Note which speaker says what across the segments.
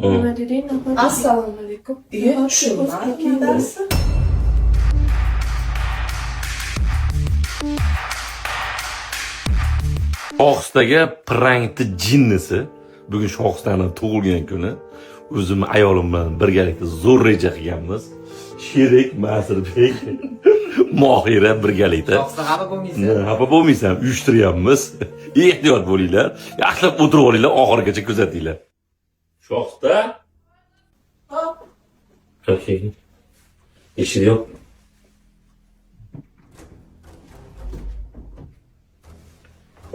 Speaker 1: Nima deding?
Speaker 2: Assalomu alaykum. Iye, tushunmadim darsi.
Speaker 3: Shohistaga prankni jinnisi. Bugun Shohistani tug'ilgan kuni. O'zimni ayolim bilan birgalikda zo'r reja qilganmiz. Sherik, Masirbek, Mohira birgalikda.
Speaker 4: Shohista, xafa bo'lmaysan.
Speaker 3: Xafa bo'lmaysan, uyushtiryapmiz. Ehtiyot bo'linglar. Yaxshilab o'tirib olinglar, oxirigacha kuzatinglar. Shohista? Okey. Eshik yo'q.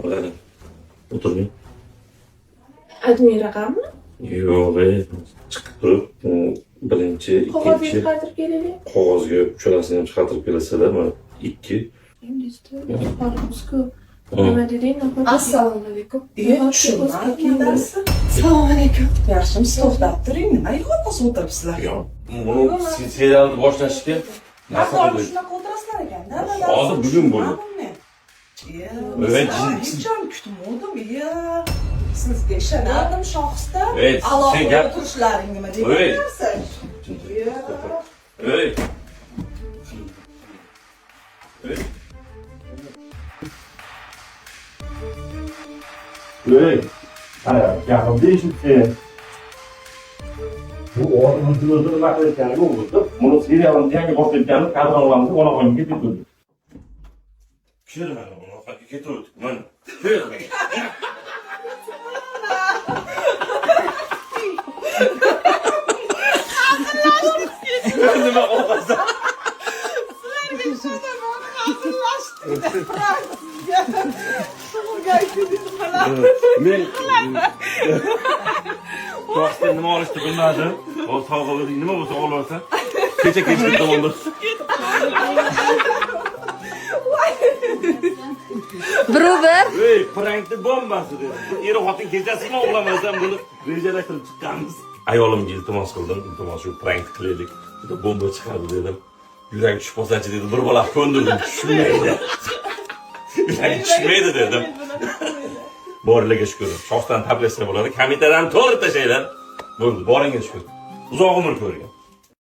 Speaker 3: Bo'ladi. O'tiring.
Speaker 1: Admin raqammi?
Speaker 3: Yo'q, chiqib turib, birinchi,
Speaker 1: Qog'ozga
Speaker 3: ikkinchi
Speaker 1: chiqartirib kelaylik.
Speaker 3: Qog'ozga uchalasini ham chiqartirib kelasizlar, mana ikki.
Speaker 1: Endi nima deding?
Speaker 2: Assalomu alaykum. Iye, tushunmadim darsi. Assalomu alaykum. Yaxshimisiz? To'xtab turing. Nima yig'ilmasa o'tiribsizlar?
Speaker 3: Yo'q, buni serialni boshlashga
Speaker 2: Har
Speaker 3: narsa
Speaker 2: doim
Speaker 3: qildik.
Speaker 2: shunaqa o'tirasizlar ekanda.
Speaker 3: Hozir bugun bo'ldi.
Speaker 2: Iye,
Speaker 3: Ey, jin-
Speaker 2: hech ham kutmadim. Iye. Sizga ishonardim, Shohista.
Speaker 3: Ey, sen
Speaker 2: Alohida
Speaker 3: gap-
Speaker 2: o'tirishlaring nima degan
Speaker 3: Ey.
Speaker 2: narsa? Iye.
Speaker 3: Ey. Ey. Ey. Ana, gapimni eshitsin. Bu o'zini o'zini nima qilayotgani yo'q o'zi. Buni serialimizni yangi boshlayotganimiz kadr olamiz, onaxonga ketdi. Kel mana, onaxonga ketavdik. Mana. Kel. Nima ovqatsan? Men Shohista nima olishni bilmadim. Hozir sovg'a o'zing nima bo'lsa olaversan. Kecha kechki tomonda.
Speaker 5: Biru bir.
Speaker 3: Ey, prankni bombasi dedi. Bu er xotin kechasimi uxlamasdan buni rejalashtirib chiqqanmiz. Ayolimga iltimos qildim, iltimos shu prank qilaylik. Juda bomba chiqadi dedim. Yuragi tushib qolsanchi dedi, bir bola ko'ndirdim, tushmaydi. Yuragi tushmaydi dedim. Borilarga shukur. Shohdan tabriklar bo'ladi. Kommentariyadan to'g'ri tashlanglar. Bo'ldi, boringga shukur. Uzoq umr ko'rgin.